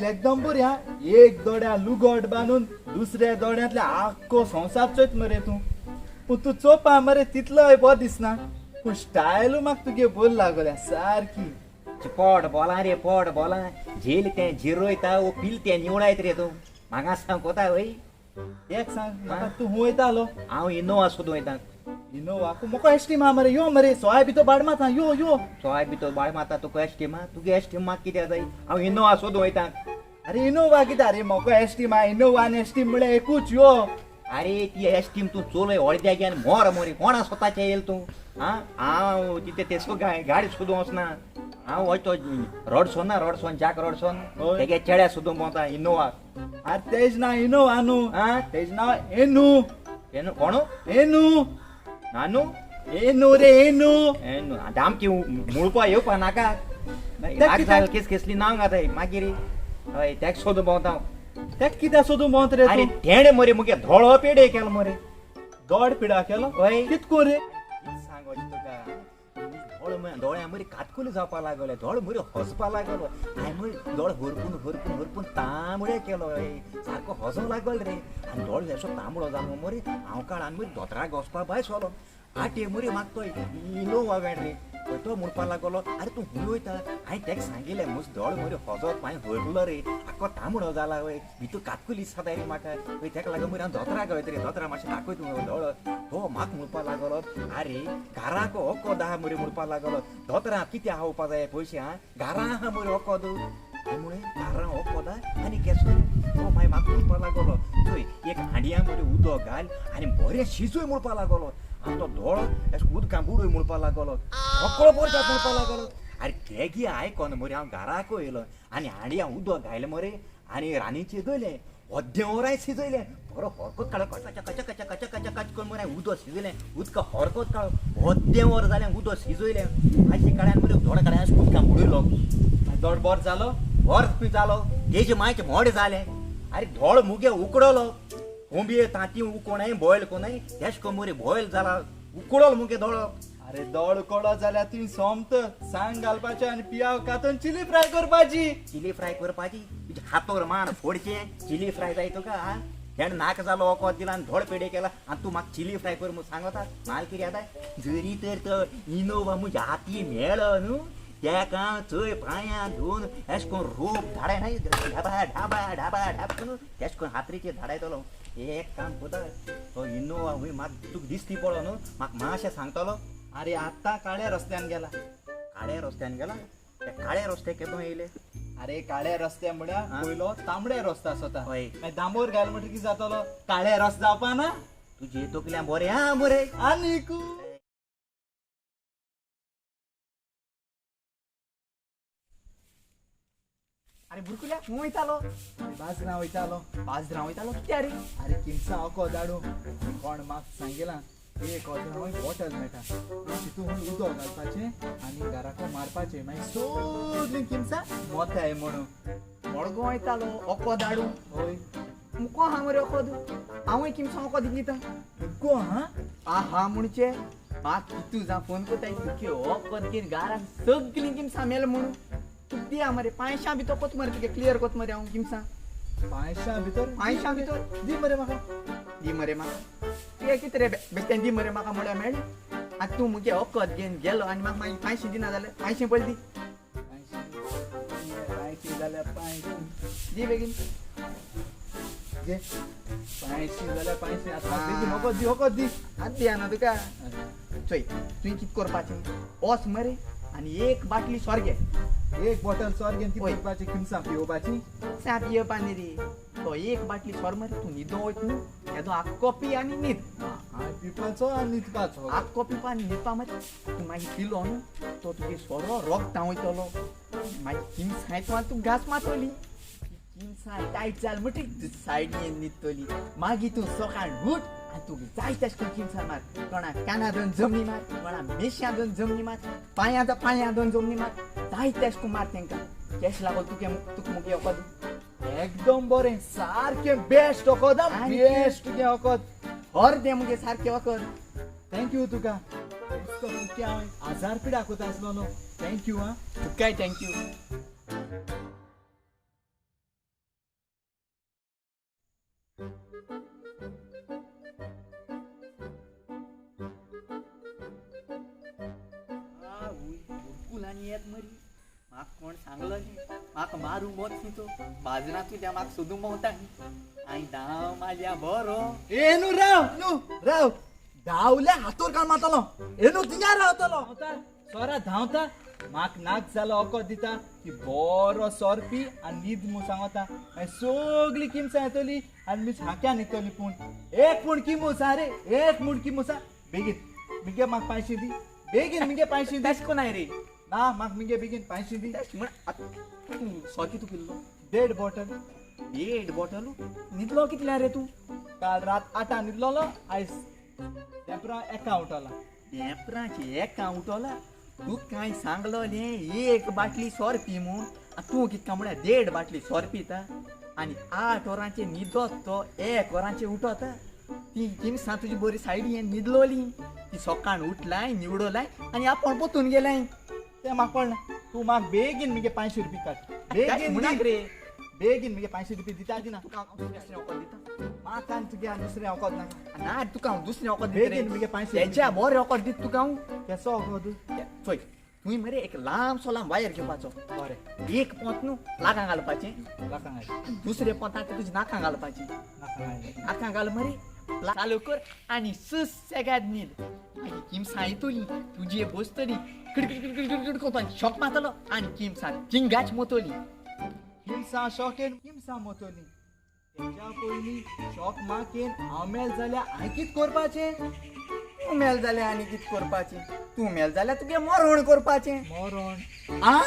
एकदम बरी हा. एक दोड्या लुगट बांदून दुसऱ्या दोड्यांतल्या आख्खो संवसार चोयत मरे तूं. पूण तूं चोवपा मरे तितलोय बरो दिसना, पूण स्टायलू म्हाका तुगे बोल लागोल्या सारकी. पोट बोला रे पोट बोला, झेल तें जिरोयता वो पिल तें निवळायत रे तूं. म्हाका सांगता वय. एक सांग म्हाका, तूं खूंय वयतालो? हांव इनोवा सोदूं वयता. इनोवा म्हाका एसटी मा मरे. यो मरे सोय बितो बाड माता. यो यो सोय बितो बाड माता. तुका एसटी मा, तुगे एसटी मा कित्याक जाय? हांव इनोवा सोदूं वयता. अरे इनोवा कित्याक रे? म्हाका एसटी मा. इनोवा आनी एसटी म्हळ्यार एकूच. यो अरे ती एसटीम तूं चलय हळद्या घेवन मोर मोरी कोणा स्वताचें येयल तूं. आं हांव तिथे ते गाडी सोदूं वचना. हांव वयतो रडसोन ना, रडसोन जाक रडसोन तेगे चेड्या सोदूं भोंवता इनोवा. अरे तेज ना इनोवा न्हू, तेज नांव एनू. एनू कोण? एनू. नानू एनू रे एनू. एनू आमकी मुळपा येवपा नाका. केस केसली नांव घाताय मागीर. हय तेक सोदूं भोंवता हांव. तेक कित्याक सोदूं भोंवत रे? अरे तेणें मरे मुगे धोळो पेडे केलो मरे. दोड पिडा केलो? हय. कितको रे? सांगोची तुका, दोळ्या मरे कातकुले जावपा लागले, दोळ मरे हसपा लागलो. हांवें मरे दोळ हरपून हरपून हरपून तांबडे केलो. सारको हसोंक लागलो रे. आनी दोळ असो तांबडो जालो मरे. हांव काळ आनी मरे दोतराक वचपा भायर सरलो. आटे मरे म्हाका तो इनोवा मेळ रे. तो म्हणपा लागलो अरे तूं खूंय वयता? हांवें तेका सांगिल्लें म्हजो दोळ मरे हजत हांवें हरलो रे, आख्खो तांबडो जाला. वय भितर कातकुली दिसता रे म्हाका. वय तेका लागून मरे हांव दोतराक वयता रे, दोतरा मातशें दाखय तूं दोळो. तो म्हाका म्हणपा लागलो अरे घराक वखद आहा मरे. म्हणपा लागलो दोतरा कित्याक खावपा जाय पयशे? आं घरा आहा मरे वखद. हांवें म्हळें घरा वखद आहा आनी केसो? तो मागीर म्हाका म्हणपा लागलो चोय एक हांडया मरे उदक घाल आनी बरें शिजय म्हणपा लागलो. आनी तो दोळो अशें उदकां बुडय म्हणपा लागलो. रोकडो बरो जाता म्हणपा लागलो. अरे तेगी आयकोन मरे हांव घराक येयलो आनी हांडया उदक घायलें मरे आनी रान्नीचेर दवरलें. अर्दें वराय शिजयलें. बरो हरकत काडलो, कच कच कच कच कच कच करून मरे उदक शिजयलें. उदक हरकत काडलो, अर्दें वर जालें उदक शिजयलें. मातशें काड्यान मरे दोळे काड्या अशें उदकां बुडयलो. दोड बरो जालो? बरो जालो. तेजे मायचें मोडें जालें. अरे दोळ मुगे उकडलो. कोंबये तांती उकोणाय बॉयल कोनाय तेश कोन मरे बॉयल जाला उकडलो मुगे दोळो. अरे दोळ उकडलो जाल्यार तुवें सोमत सांग घालपाचें आनी पियाव कातून चिली फ्राय करपाची. चिली फ्राय करपाची? तुजे हातोर मान फोडचें चिली फ्राय जाय तुका? आं हेण नाका जालो वखद दिला आनी धोड पेडे केला आनी तूं म्हाका चिली फ्राय कर म्हूण सांगता. माल कितें जाता जरी तर तो इनोवा म्हज्या हाती मेळ्ळो न्हू तेका चोय पांयां धुवन एश कोन रोप धाडाय न्हय ढाबा ढाबा ढाबा ढाब करून तेश कोन हातरीचेर धाडायतलो. एक काम कोता तो इनोवा हूंय म्हाका तुका दिसती पडलो न्हू म्हाका मातशें सांगतलो. अरे आत्तां काळ्या रस्त्यान गेला. काळ्या रस्त्यान गेला? त्या काळ्या रस्त्याक केदो येयले? अरे काळ्या रस्त्या म्हळ्यार पयलो तांबडे रस्तो आसता, मागीर दांबोर घाल म्हणटकीर कितें जातलो? काळे रस्तो जावपा ना. तुजे तकल्यान बरें आहा मरे. आनीक अरे बुरकुल्या खूंय वयतालो? बाजरां वयतालो. बाजरां वयतालो कित्याक रे? अरे किमसां वखद हाडूं. कोण म्हाका सांगिलां एक अजरां बॉटल मेळटा, तितून उदक घालपाचें आनी घराको मारपाचें, मागीर सगळीं किमसां मोताय म्हणून. मडगांव वयतालो वखद हाडूं? हय. मुको आहा मरे वखद. हांवूय किमसां वखद दिता. मुको आहा? आहा म्हणचे म्हाका कितू जावं फोन कोताय तुगे वखद घेवन घरान सगळीं किमसां मेल म्हणून. तुका दिया मरे पांयशां भितर कोत मरे तुगे क्लियर कोत मरे हांव किमसां. पांयशां भितर? पांयशां भितर दी मरे म्हाका. दी मरे म्हाका. तुगे कितें रे बेश्टें दी मरे म्हाका म्हळ्यार मेळ्ळें. आतां तूं मुगे वखद घेवन गेलो आनी म्हाका मागीर पांयशीं दिना जाल्यार पांयशीं पयलीं दी. पांयशीं जाल्यार पांयशीं दी बेगीन. घे पांयशीं जाल्यार पांयशीं. आतां बेगीन वखद दी, वखद दी. आतां दिया ना तुका. चोय तुवें कितें करपाचें, वच मरे आनी एक बाटली सोर घे. एक बॉटल सोर घेवन कितें करपाचें? किमसां पिवपाची? किमसां पिवपा न्ही रे, तो एक बाटली सोर मरे तूं न्हिदो वयता न्हू तेदो आख्खो पी आनी न्हीद. पिवपाचो आनी न्हिदपाचो. आख्खो पिवपा आनी न्हिदपा मरे. तूं मागीर पिलो न्हू तो तुगे सोरो रोगतां वयतलो. मागीर किमसां येता तूं घास मारतली. किमसां टायट जाल म्हणटकीर तूं सायडीन न्हिदतली. मागीर तूं सकाळ उठ आनी तुका जाय तशें करून किमसां मार. कोणा काना दोन जमनी मार, कोणा मेश्या दोन जमनी मार, पांयां पांयां दोन जमनी मार, जाय तशें करून मार तेंकां. केश लागो तुगे तुका मुगे वखद एकदम बरें, सारकें बेस्ट वखद. बेस्ट तुगें वखद. हर तें मुगे सारकें वखद. Thank you तुका. हजार पिडा कोता आसलो न्हू. Thank you. आं तुकाय thank you. आनी येत मरी. म्हाका कोण सांगलो न्ही, म्हाका मारूंक वच न्ही तो बाजरा तुज्या म्हाका सोदूंक भोंवता न्ही. हांवें धांव मारल्या बरो. ए न्हू राव, न्हू राव, धांवल्या हातोर काण मारतलो. ए न्हू थिंगा रावतलो. सोरा धांवता म्हाक नाक जालो अको दिता की बरो सोर पी आनी न्हीद म्हूण सांगता. मागीर सगली किमसां येतली आनी मीच हाक्या न्हिदतली. पूण एक पूण किमूस रे, एक पूण किमूस. बेगीन मिगे म्हाका पांयशी दी, बेगीन मिगे पांयशी दी. तशें कोण रे? ना म्हाका मिगे बेगीन पांयशी दी. तशें म्हण आतां तूं सो कितू पिल्लो? 1.5 बॉटल. 1.5 बॉटल? न्हिदलो कितल्या रे तूं? काल रात 8 न्हिदलोलो, आयज तेंपरा 1 उठला. तेंपराचे 1 उठोला? तूं कांय सांगलो न्ही 1 बाटली सोर पी म्हूण, तूं कितका म्हळ्यार 1.5 बाटली सोर पिता आनी 8 वरांचे न्हिदत तो 1 वरांचे उठता. ती किमसां तुजी बरी सायडी न्हिदलोली, ती सकाळ उठलाय निवडलाय आनी आपूण पोतून गेलाय. तें म्हाका पडना, तूं म्हाका बेगीन मिगे 500 रुपया काड. बेगीन म्हणाक रे, बेगीन मिगे 500 रुपया दिता दिना? तुका हांव दुसरें वखद दिता. म्हाका आनी तुगे आनी दुसरें वखद नाका. ना तुका हांव दुसरें वखद दिता. बेगीन मिगे 500. तेच्या बरें वखद दिता तुका हांव. केसो वखद? चोय, तुवें मरे एक लांबसो लांब वायर घेवपाचो. बरें. एक पोंत न्हू लागां घालपाचें, नाका घाल. दुसरें पोंत आतां तुज्या नाकां घालपाचें. नाका घाल. नाकां घाल मरे, चालू कर आनी सुसेगाद न्हीद. मागीर किमसां येतली तुजी बसतली, किडकिड किडकिड किडकिड करता शॉक मारतलो आनी किमसां थिंगाच मोतली. किमसां शॉकेन किमसां मोतली. तेच्या पयलीं शॉक माकेन हांव मेल जाल्यार हांवें कितें करपाचें? तूं मेल जाल्यार आनी कितें करपाचें? तूं मेल जाल्यार तुगे मरण करपाचें. मरण? आ?